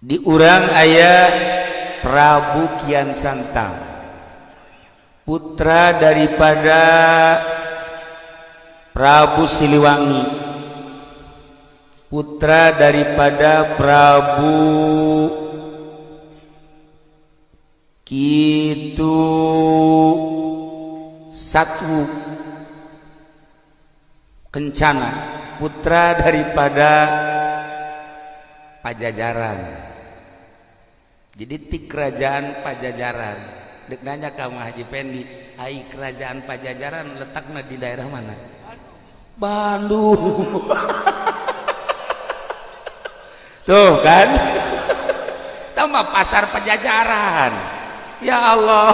Di urang aya Prabu Kian Santang, putra daripada Prabu Siliwangi, putra daripada Prabu Kitu Satu Kencana, putra daripada Pajajaran. Jadi ti kerajaan Pajajaran. Dek nanya ka Haji Pendi, ai kerajaan Pajajaran letaknya di daerah mana? Bandung. Tuh kan? Tambah pasar Pajajaran. Ya Allah.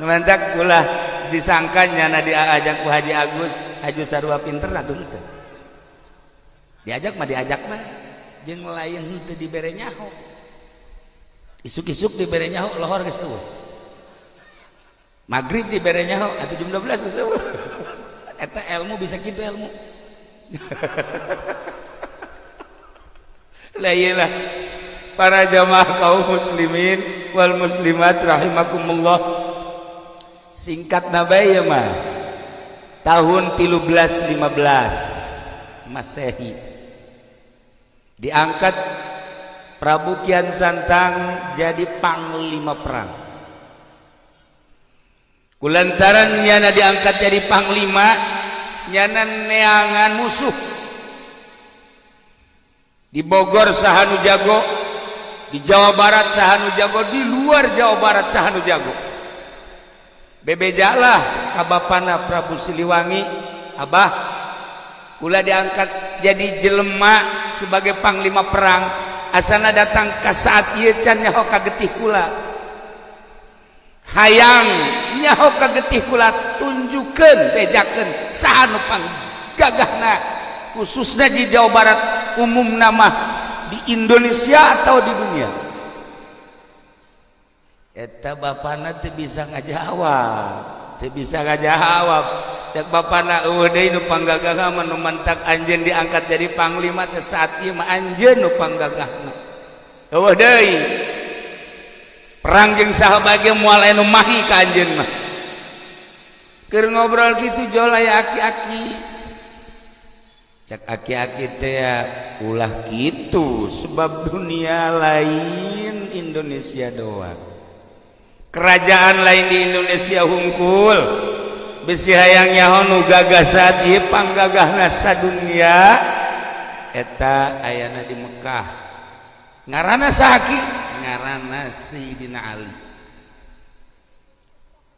Mantak ulah disangka nyana diajak ku Haji Agus, Haji sarua pinter atuh teu. Diajak mah diajak mah jeung lain teu dibere nyaho. Isuk-isuk dibere nyaho lohor geus eueuh. Maghrib dibere nyaho atuh jam 12 geus eueuh. Eta ilmu bisa kitu ilmu. Lah iyalah para jamaah kaum muslimin wal muslimat rahimakumullah. Singkat nabai ya mah tahun 1315 Masehi diangkat Prabu Kian Santang jadi panglima perang. Kulantaran nyana diangkat jadi panglima, nyana neangan musuh di Bogor sahanu jago, di Jawa Barat sahanu jago, di luar Jawa Barat sahanu jago. Bebejalah ka bapana Prabu Siliwangi, abah kula diangkat jadi jelema sebagai panglima perang, asana datang ka saat ieu can nyaho ka getih kula, hayang nyaho ka getih kula, tunjukkeun bejakeun saha nu panggagahna khususnya di Jawa Barat, umum nama di Indonesia atau di dunia. Eta bapana teu bisa ngajawab, teu bisa ngajawab. Cek bapana eueuh deui nu panggagahna mah nu mantak anjeun diangkat jadi panglima teh saat ieu mah anjeun nu panggagahna. Eueuh deui. Perang jeung saha bae moal aya nu mahi ka anjeun mah. Keur ngobrol kitu jol aya aki-aki. Cek aki-aki teh ulah kitu sebab dunia lain Indonesia doang. Kerajaan lain di Indonesia hungkul bisi hayang nyaho nu gagah saat ieu panggagahna sadunia eta ayana di Mekah. Ngaranna saha ki? Ngaranna Sayyidina Ali.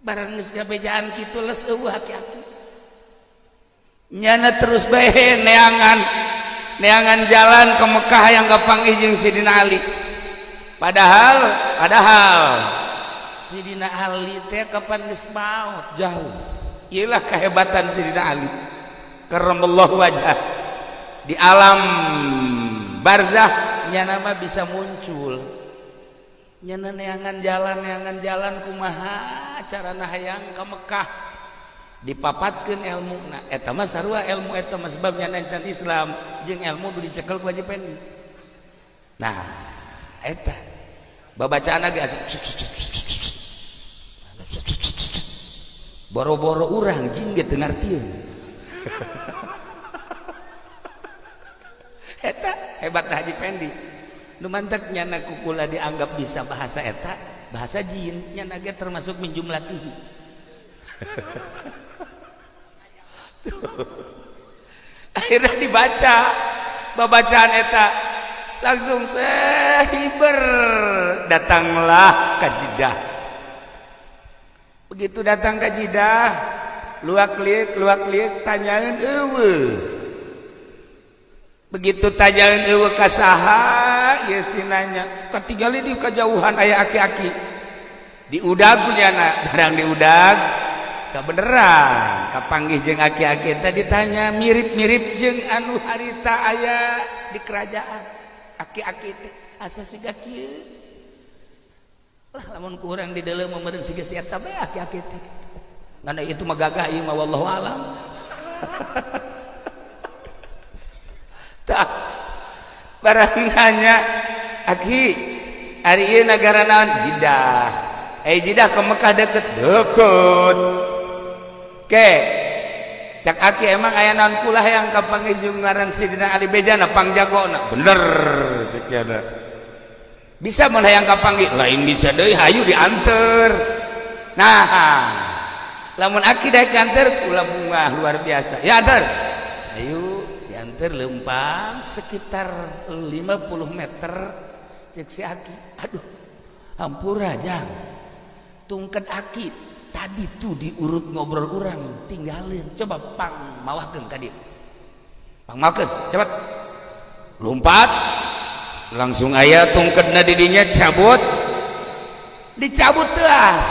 Barang geus gabejaan kitu les eueuh aki-aki. Nyana terus bae neangan neangan jalan ke Mekah yang kapanggih jeung Sayyidina Ali. Padahal Sidina Ali teh kapan geus maot jauh. Iyalah kehebatan Sidina Ali. Karramallahu wajah. Di alam barzah nyana mah bisa muncul. Nyana neangan jalan kumaha carana hayang ka Mekah. Dipapatkeun ilmuna. Eta mah sarua ilmu eta mah sebab nyana encan Islam jeung ilmu nu dicekel ku Haji Pendi. Nah, eta babacaan ge boro-boro urang jing ge teu ngartieun. Eta hebat Haji Pendi. Nu mantak nyana kukula dianggap bisa bahasa eta, bahasa jin, nyana ge termasuk minjumlatihi. Akhirnya dibaca babacaan eta langsung sehiber datanglah ka Jeddah. Begitu datang ke Jeddah, luak liuk tanyaeun eueuh. Begitu tanyaeun eueuh ka saha ieu si nanya, katingali di kajauhan aya aki-aki. Diudag ku nyana, barang diudag kabeneran kapanggih jeung aki-aki teh ditanya mirip-mirip jeung anu harita aya di kerajaan. Aki-aki teh asa siga kieu. Lah lamun kurang di dalam meureun siga si eta bae aki-aki teh. Ngan itu mah gagah ieu mah wallahu alam. Tah barang nanya Aki, ari ieu nagara naon? Jidah. Eh, Jidah ke Mekah deket? Deket. Ke cak aki, emang aya naon kula hayang kapanggih jeung ngaran Sidina Ali, bejana pangjagona bener. Cek yana, bisa mun hayang kapanggih? Lain bisa deui, hayu dianter. Nah, lamun aki daek nganter kula bungah luar biasa ya. Anter, ayo. Dianter lempang sekitar 50 meter, cek si aki, "Aduh, hampura jang, tungked aki tadi tuh diurut ngobrol orang tinggalin, coba pang mawakeun ka dieu, pang mawakeun cepet." Lompat langsung, aya tungkedna didinya, cabut, dicabut teas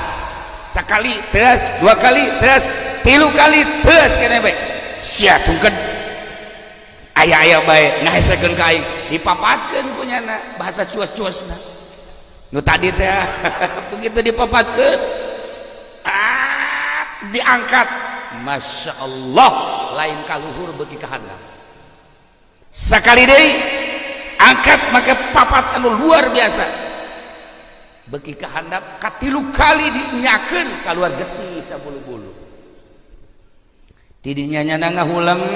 sekali, teas dua kali, teas tilu kali, teas kene bae sia tungked aya aya bae ngahesekeun ka aing. Dipapatkeun punyana, bahasa cuas-cuasna nu tadi teh. Begitu dipapatkeun, ah, diangkat, Masya Allah, lain kaluhur bagi kahandap. Sekali deui angkat make papat anu luar biasa, beki kahandap. Katilu kali dinyakeun, keluar getih sabulu-bulu. Tidinya nyana ngahuleng.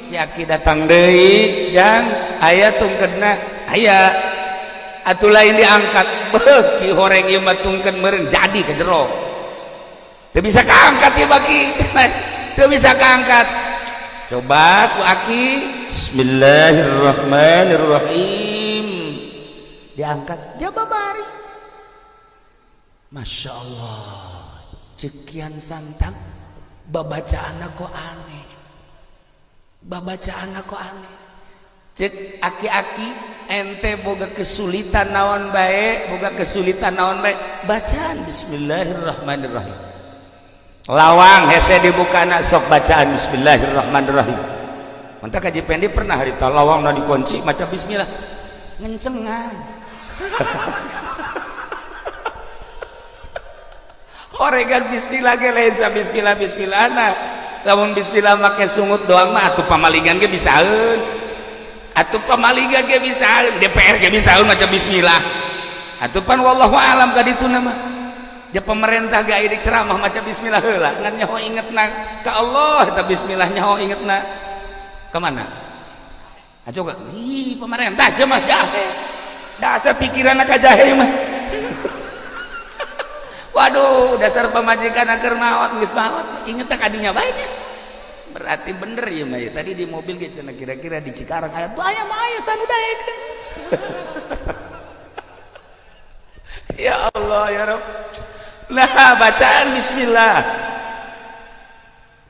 Si aki datang deui, "Jang, aya tungkedna?" "Aya." Atuh lain diangkat, beuki horeng ieu mah tungked meureun jadi ke jero, teu bisa kaangkat ieu, baki teu bisa kaangkat. Coba ku aki, "Bismillahirrahmanirrahim." Diangkat, jaba bari, Masya Allah. Cek Kian Santang, babacaan kok aneh, babacaan kok aneh. Cek aki-aki, "Ente boga kesulitan naon bae, boga kesulitan naon bae, bacaan Bismillahirrahmanirrahim. Lawang hese dibuka, sok bacaan Bismillahirrahmanirrahim." Mantap. Kaji Pendi pernah harita lawang na dikunci, maca bismillah, ngencengan. Horegan bismillah ge lain sa bismillah bismillah. Nah, lamun bismillah make sungut doang mah atuh pamalingan ge bisaeun, atuh pamalingan ge bisaeun, DPR ge bisaeun maca bismillah atuh. Pan wallahu alam ka ditu mah ja pemerintah ge aya ceramah maca bismillah heula, ngan nyaho ingetna ka Allah eta bismillah, nyaho ingetna ka mana? Ah, coba ih, pemerintah sia mah jahe, dasar pikiranna ka jahe mah. Waduh, dasar pamajikan keur maot, geus maot inget ka dinya bae nya. Berarti bener ya mah ya. Tadi di mobil ge cenah kira-kira di Cikarang aya tuh, aya mah aya sanu daekeun. Ya Allah ya Rabb. Nah, bacaan bismillah.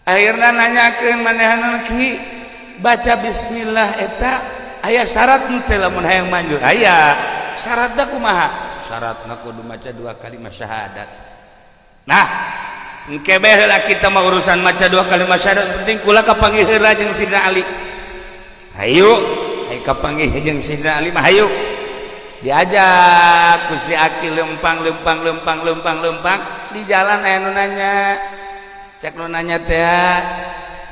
Akhirnya nanyakeun manehanna, "Ki, baca bismillah eta aya syarat henteu lamun hayang manjur?" "Aya." "Syaratna kumaha?" "Syaratna kudu maca dua kalimat syahadat." Nah, engke bae heula kita mah urusan maca dua kalimat syahadat, penting kula kapanggih heula jeung Sidina Ali. Hayu, hayu kapanggih jeung Sidina Ali mah hayu. Diajak ku si aki lempang lempang lempang lempang lempang, di jalan aya nu nanya. Cek nu nanya teh,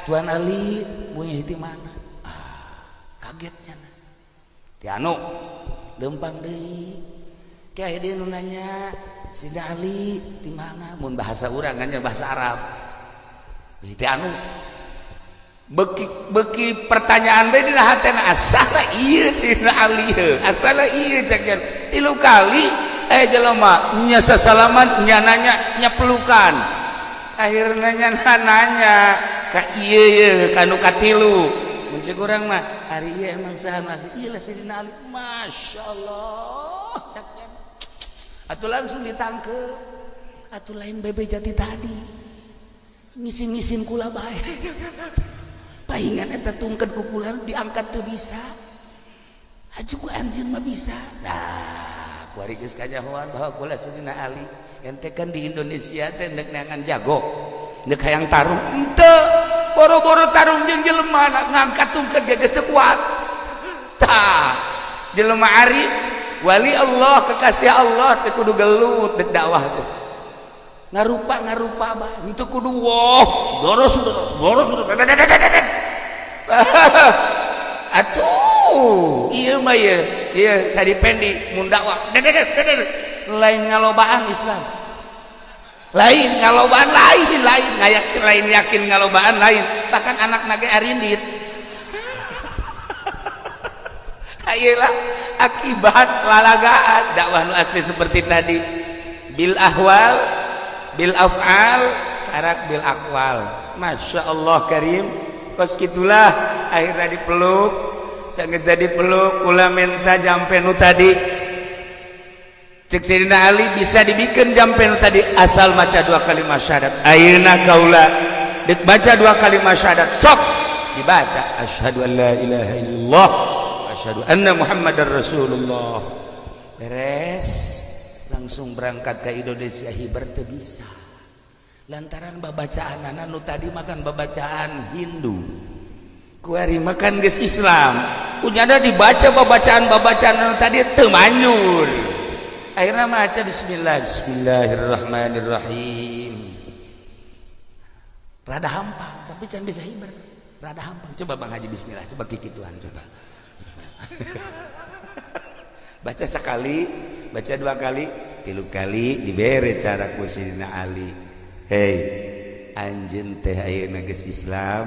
"Tuan Ali bunyi di mana?" Ah, kagetnya. Ti anu lempang deui. Kayak dia nu nanya, "Sidina Ali di mana?" Mun bahasa urang kan bahasa Arab. Ti anu beki beki pertanyaan bae dina hatena, asala ieu Sidina Ali heuh, asala ieu cek tilu kali eh jelema nya sasalaman, nya nanya, nya pelukan. Akhirnya nya nanya ka ieu ye kanu katilu. Mun cek urang mah, ari ieu emang saha masih ieu lah Sidina Ali. Masyaallah, cek atuh langsung ditangkep. Atuh lain bebe jati tadi ngisin-ngisin kula bae, pahingan eta tungked ku kula diangkat teu bisa, aju ku anjeun mah bisa. Nah, kuari geus kajahoan bahwa kula Sidina Ali. Ente kan di Indonesia teh ndek neangan jago, ndek hayang tarung henteu, boro-boro tarung jeung jelema, ngangkat tungked ge geus teu kuat. Tah, jelema arif, wali Allah, kekasih Allah teh kudu gelut dek dakwah teh ngarupa ngarupa bah, henteu kudu woh saudara saudara saudara saudara. Atuh ieu mah ye Iya, tadi pendi mun dakwah lain ngalobaan Islam, lain ngalobaan, lain lain ngayak, lain yakin ngalobaan, lain bahkan anak nage arindit. Ayolah, akibat lalagaan dakwah nu asli seperti tadi, bil ahwal, bil af'al, karak bil aqwal. Masya Allah karim. Kos gitulah akhirnya dipeluk, sangat jadi peluk, kula minta jampe nu tadi. Cek Sayyidina Ali, bisa dibikin jampe nu tadi asal maca dua kalimat syahadat. Ayeuna kaula dek baca dua kalimat syahadat. Sok dibaca, asyhadu an la ilaha illallah, asyhadu anna muhammadar rasulullah. Beres, langsung berangkat ke Indonesia. Hiber teu bisa lantaran babacaan nu tadi makan babacaan Hindu, kuari makan geus Islam, kunyana dibaca babacaan-babacaan anu tadi teu manjur. Akhirnya maca bismillah, bismillahirrahmanirrahim, rada hampang tapi can bisa hiber, rada hampang. Coba Bang Haji, bismillah, coba kikituan, coba baca sekali, baca dua kali, tilu kali, dibere cara ku Sidina Ali. Hei anjeun teh ayeuna geus Islam,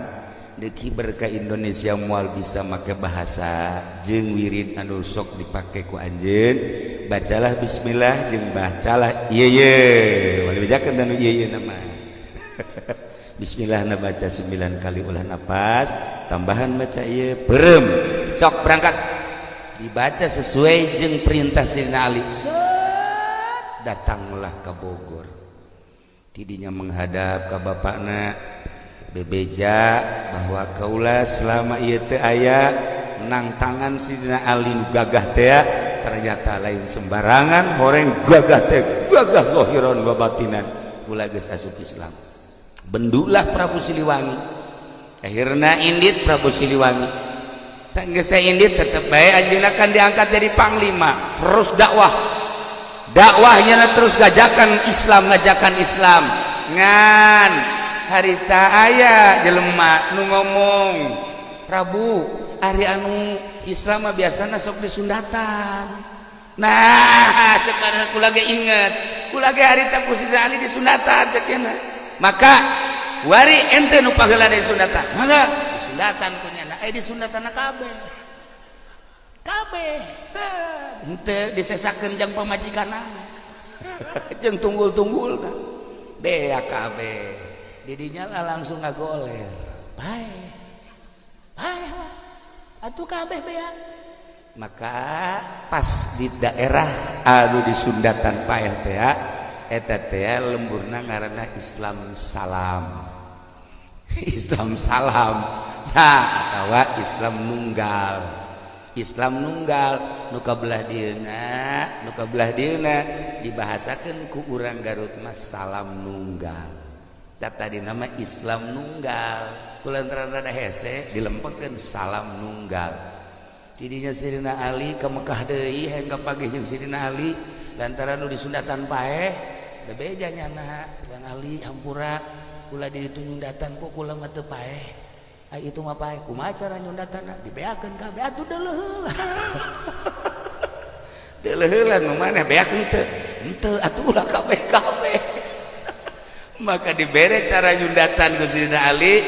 deuk hiber ka Indonesia moal bisa make bahasa jeung wirid anu sok dipake ku anjeun. Bacalah bismillah jeung bacalah ieu ye, wali bejakeun anu ieu ye nama bismillah na baca 9 kali ulah napas tambahan baca ieu, perem, sok berangkat. Dibaca sesuai jeung perintah Sayyidina Ali. Set, datanglah ke Bogor, tidinya menghadap ke bapakna, bebeja bahwa kaula selama ieu teh aya nang tangan Sidina Ali nu gagah teh. Ternyata lain sembarangan horeng gagah teh, gagah zahiran wa batinan. Kula geus asup Islam. Bendulah Prabu Siliwangi. Akhirna indit Prabu Siliwangi, geus indit tetep bae anjeunna kan diangkat jadi panglima. Terus dakwah, dakwahnya terus ngajakan Islam, ngajakan Islam. Ngan harita aya jelema nu ngomong, "Prabu, ari anu Islam mah biasana sok disundatan." Nah, sekarang kula ge inget, kula ge harita ku Sidina Ali disundatan cek. Maka wari ente nu paheula disundatan, mangga disundatan ku nyana. Eh, disundatan kabeh kabeh, henteu disesakeun jang pamajikanna jeung tunggul-tunggulna, beak kabeh. Didinya lah langsung ngagoler, paeh paeh lah atuh kabeh beak. Maka pas di daerah anu disundatan paeh teh, eta teh lemburna ngaranna Islam salam, Islam salam. Nah, atawa Islam nunggal, Islam nunggal nu kabelah dieuna, nu kabelah dieuna dibahasakeun ku urang Garut mah salam nunggal. Tadi nama Islam nunggal, kulantaran rada hese dilempekeun salam nunggal. Tidinya Sidina Ali ke Mekah deui, hayang kapanggih jeung Sidina Ali lantaran nu disundatan paeh. Bebeja nyana, "Bang Ali, hampura, kula di ditu nyundatan kok kula mah teu paeh." Ai itu mah paeh, kumaha cara nyundatanna? Dibeakeun kabeh atuh, deuleuh heula, deuleuh heula. Nu maneh beak henteu? Henteu. Atuh ulah kabeh kabeh. Maka dibere cara nyundatan ku Sidina Ali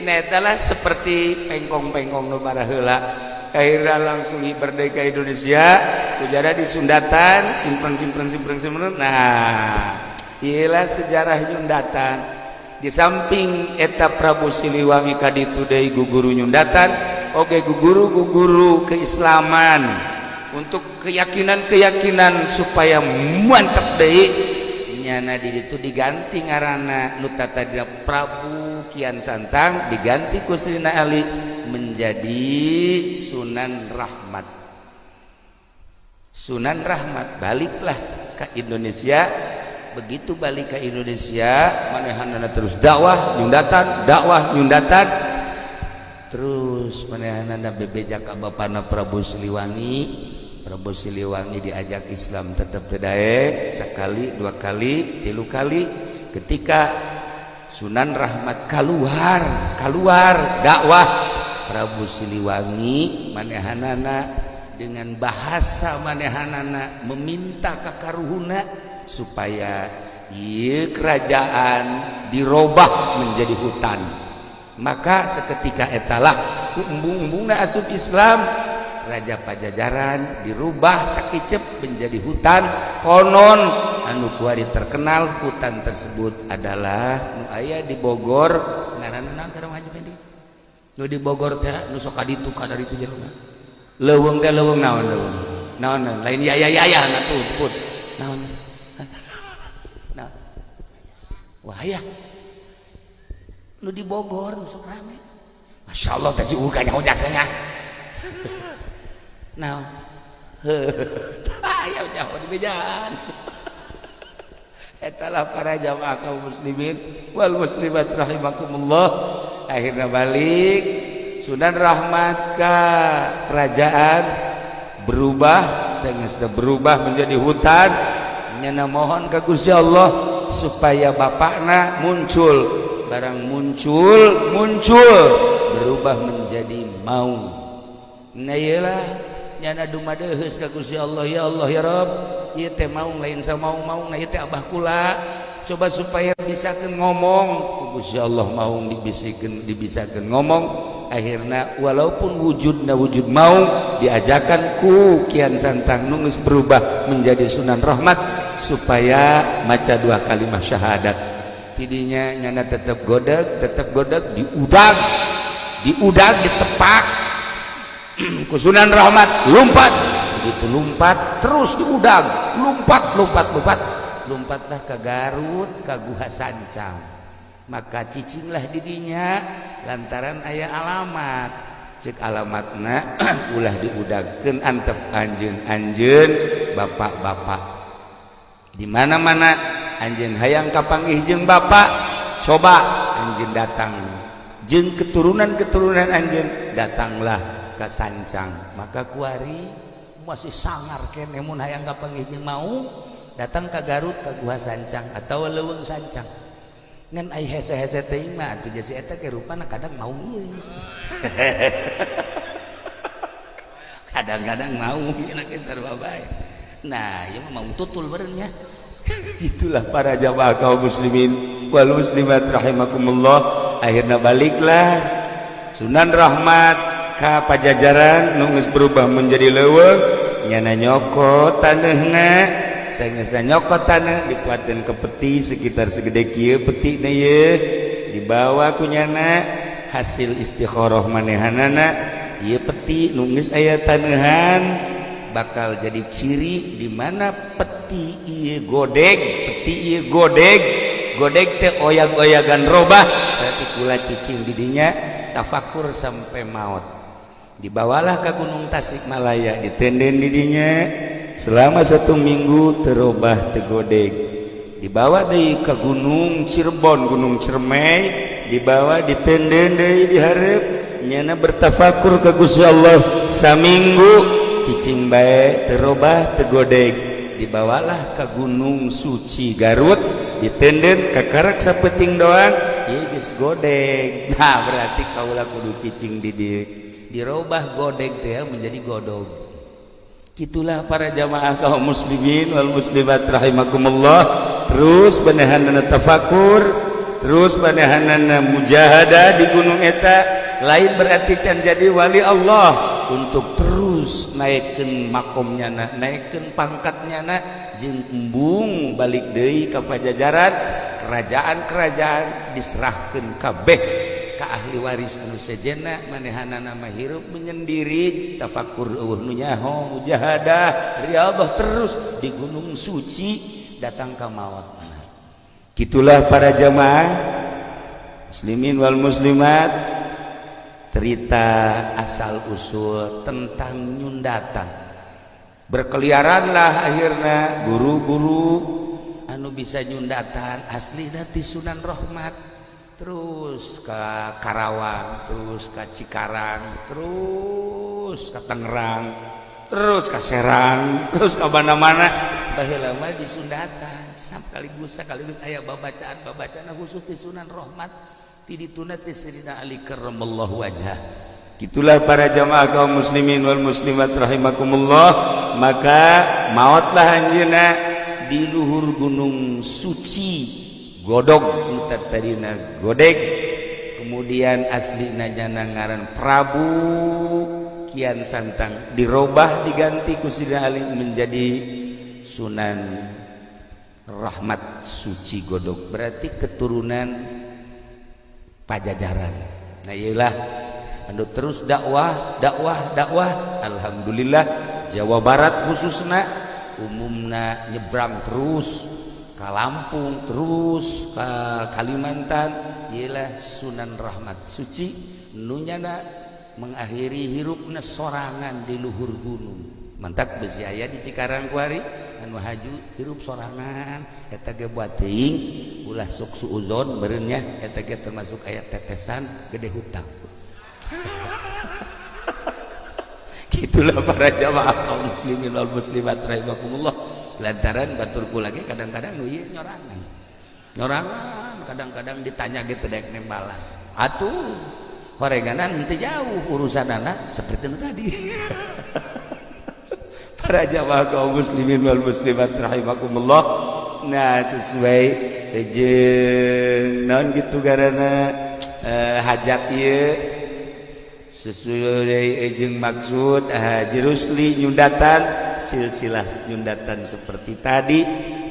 netalah seperti pengkong-pengkong nu heula. Akhirnya langsung merdeka Indonesia, ujara disundatan, simpen simpen simpen simpen. Nah, iyalah sejarah nyundatan. Di samping eta Prabu Siliwangi kaditu deui guguru nyundatan oge, guguru guguru keislaman untuk keyakinan-keyakinan supaya mantap deui. Nyana di itu diganti ngaranna, nu tadina Prabu Kian Santang diganti ku Sayyidina Ali menjadi Sunan Rahmat. Sunan Rahmat baliklah ke Indonesia. Begitu balik ke Indonesia, manehanana terus dakwah nyundatan, dakwah nyundatan terus. Manehanana bebeja ka bapana Prabu Siliwangi. Prabu Siliwangi diajak Islam tetap daek, sekali, dua kali, tilu kali. Ketika Sunan Rahmat keluar, keluar dakwah, Prabu Siliwangi manehanana Dengan bahasa manehanana meminta ka karuhuna supaya ieu kerajaan dirobah menjadi hutan. Maka seketika etalah ku embung-embungna asup Islam, Raja Pajajaran dirubah sakicep menjadi hutan. Konon anu kuari terkenal hutan tersebut adalah nu aya di Bogor. Ngaranna naon kana, Haji Pendi? Nu di Bogor teh, nu sok ka ditu ka dari itu jelema leuweung teh, leuweung naon, leuweung naon, lain ya ya ya ya, nah tuh sebut naon. Nah, wah ya, nu di Bogor nu sok rame. Masya Allah teh si uga nyaho jasanya naon. Aya nyaho di bejaan. Etalah para jamaah kaum muslimin wal muslimat rahimakumullah. Akhirnya balik Sunan Rahmat ke kerajaan berubah, sehingga berubah menjadi hutan. Nyana mohon ke Gusti Allah supaya bapakna muncul. Barang muncul, muncul berubah menjadi maung. Nah, iyalah, nyana dumadeheus ka Gusti Allah, "Ya Allah, ya Rabb, ieu teh maung lain samaung-maung, nah ieu teh abah kula, coba supaya bisa ngomong." Ku Gusti Allah maung dibisikeun, dibisakeun ngomong. Akhirnya walaupun wujudna wujud maung, diajakan ku Kian Santang nu geus berubah menjadi Sunan Rahmat supaya maca dua kalimat syahadat. Tidinya nyana tetap godeg, tetap godeg, diudag, diudag, ditepak ku Sunan Rahmat, lompat. Begitu lompat, terus diudag, lompat, lompat, lompat, lompatlah ke Garut, ke Guha Sancang. Maka cicinglah didinya lantaran aya alamat. Cek alamatna, ulah diudagkeun, antep anjeun, anjeun bapak-bapak di mana-mana anjeun hayang kapanggih jeung bapak, coba anjeun datang jeung keturunan-keturunan anjeun, datanglah ke Sancang. Maka kuari masih sangar kene mun hayang kapanggih jeung mau datang ke Garut, ke Gua Sancang atau Leuweung Sancang. Ngan ai hese-hese teuing mah atuh jasi eta ke rupana kadang mau ieu, kadang-kadang mau ieu ge sarua bae. Nah, ieu mah mau tutul beureunya. Itulah para jamaah kaum muslimin wal muslimat rahimakumullah. Akhirnya baliklah Sunan Rahmat ka Pajajaran nu geus berubah menjadi leuweung. Nyana nyokot taneuhna. Saenggeusna nyokot taneuh, dikuateun ke peti sekitar segede kieu peti na ieu, dibawa ku nyana hasil istikharah manehanana, ieu peti nu geus aya taneuhan bakal jadi ciri di mana peti ieu godeg, peti ieu godeg, godeg teh oyag-oyagan robah, berarti kula cicing didinya tafakur sampai maut. Dibawalah ke Gunung Tasikmalaya, ditenden didinya selama satu minggu, terobah, teu godeg. Dibawa deui ke Gunung Cirebon, Gunung Ciremai, dibawa, ditenden deui dihareup. Nyana bertafakur ke Gusti Allah saminggu, cicing bae, terobah, teu godeg. Dibawalah ke Gunung Suci Garut, ditenden kakarak sapeting doang, ieu geus godeg. Nah, berarti kaula kudu cicing di dieu. Dirobah godeg teh menjadi godog. Itulah para jamaah kaum muslimin wal muslimat rahimakumullah. Terus manehanana tafakur, terus manehanana mujahadah di gunung eta. Lain berarti can jadi wali Allah, untuk terus naikkan makomnya na, naikkan pangkatnya na, jeung embung balik deui ka Pajajaran. Kerajaan-kerajaan diserahkan kabeh ka ahli waris anu sejenna. Manehanana mah hirup menyendiri, tafakur, euweuh nu nyaho, mujahadah, riyadhah terus di Gunung Suci, datang ka maut. Gitulah para jamaah muslimin wal muslimat, cerita asal usul tentang nyundatan. Berkeliaranlah akhirnya guru-guru anu bisa nyundatan asli ti Sunan Rahmat, terus ke Karawang, terus ke Cikarang, terus ke Tangerang, terus ke Serang, terus ke mana-mana. Baheula mah di Sundatan sekaligus sekaligus aya babacaan babacaan khusus di Sunan Rahmat, ti dituna ti Sayyidina Ali karramallahu wajhah. Itulah para jamaah kaum muslimin wal muslimat rahimakumullah. Maka maotlah anjeunna di luhur gunung suci Godog, tadina Godeg, kemudian aslina nyana ngaran Prabu Kian Santang, dirobah, diganti ku Sidina Ali menjadi Sunan Rahmat Suci Godog, berarti keturunan Pajajaran. Nah, iyalah anu terus dakwah, dakwah, dakwah. Alhamdulillah, Jawa Barat khususnya, umumna nyebrang terus ke Lampung, terus ke Kalimantan. Ialah Sunan Rahmat Suci nu nyana mengakhiri hirupna sorangan di luhur gunung. Mantak besi aya di Cikarang kuari anu haju hirup sorangan. Eta ge buat teuing ulah sok suuzon meureun nya, eta ge termasuk aya tetesan gede hutang. Gitulah para jamaah kaum muslimin wal muslimat rahimakumullah. Lantaran baturku lagi kadang-kadang nu ieu nyorangan nyorangan, kadang-kadang ditanya gitu dek nembalan atuh horenganan henteu jauh urusan anak seperti itu tadi. Para jamaah kaum muslimin wal muslimat rahimakumullah. Nah, sesuai jeung naon gitu garana hajat ieu, sesuai jeung maksud Haji Rusli nyundatan silsilah nyundatan seperti tadi.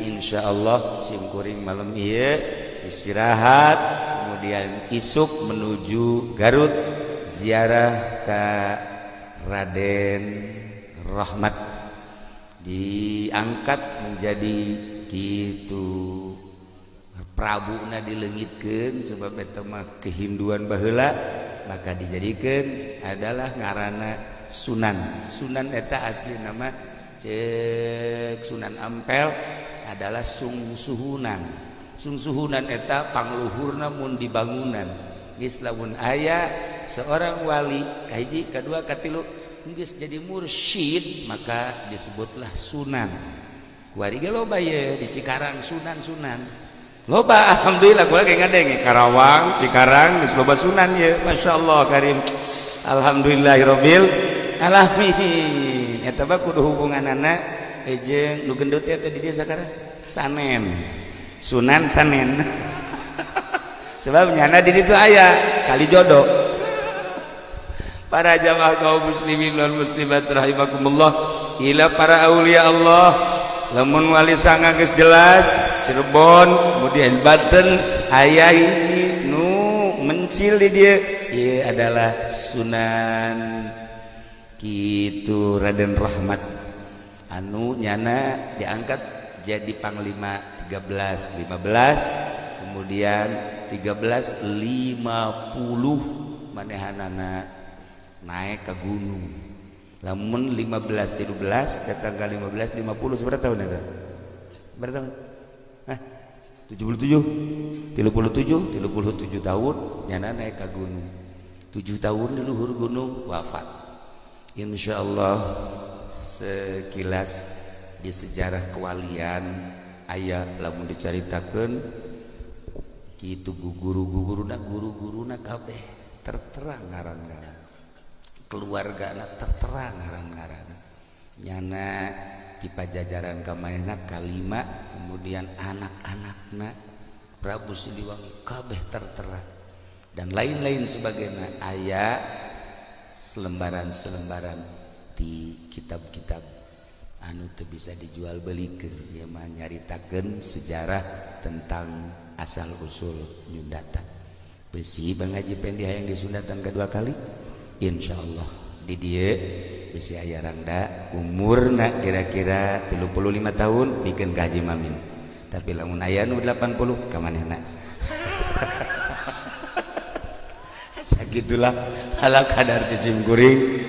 Insya Allah simkuring malam ieu istirahat, kemudian isuk menuju Garut ziarah ke Raden Rahmat, diangkat menjadi gitu Prabuna, dileungitkeun sebab eta mah kehinduan baheula, maka dijadikan adalah ngarana Sunan. Sunan eta asli nama cek Sunan Ampel adalah Sungsuhunan. Sungsuhunan eta pangluhurna mun di bangunan. Geus lamun aya seorang wali kahiji, kadua, katilu, geus jadi mursyid, maka disebutlah sunan. Kuari ge loba ye di Cikarang sunan-sunan loba. Alhamdulillah, kula ge ngadenge Karawang, Cikarang geus loba sunan ye. Masyaallah karim, alhamdulillahirabbil alamin. Eta mah kudu hubunganana jeung nu gendut eta di dieu sakarang Sanen, Sunan Sanen, sebab nyana di ditu aya kali jodoh. Para jamaah kaum muslimin wal muslimat rahimakumullah, ila para aulia Allah, lamun wali sanga geus jelas Cirebon, kemudian Banten aya hiji nu mencil di dieu, ieu adalah Sunan kitu Raden Rahmat anu nyana diangkat jadi panglima 13 15, kemudian 1350 manehanana naik ke gunung. Lamun 15 13 datang ke 15 50, seberapa tahun itu? Berapa tahun? Hah? 77, 37, 37 tahun nyana naik ke gunung, 7 tahun di luhur gunung wafat. Insya Allah sekilas di sejarah kewalian aya lamun dicaritakeun kitu guru-guruna, guru-guruna kabeh tertera ngaran-ngaran, keluargana tertera ngaran-ngaran. Nyana di Pajajaran kamanehna kalima, kemudian anak-anakna Prabu Siliwangi kabeh tertera dan lain-lain sebagainya. Aya selembaran-selembaran di kitab-kitab anu teu bisa dijual belikeun, ieu mah nyaritakeun sejarah tentang asal usul nyundatan. Besi Bang Haji Pendi hayang disundatan kedua kali, insyaallah di dieu bisi aya rangda umurna kira-kira 35 tahun bikin ka Haji Mamin, tapi lamun aya nu 80 ka manehna. Sagitulah ala kadar ti sim kuring.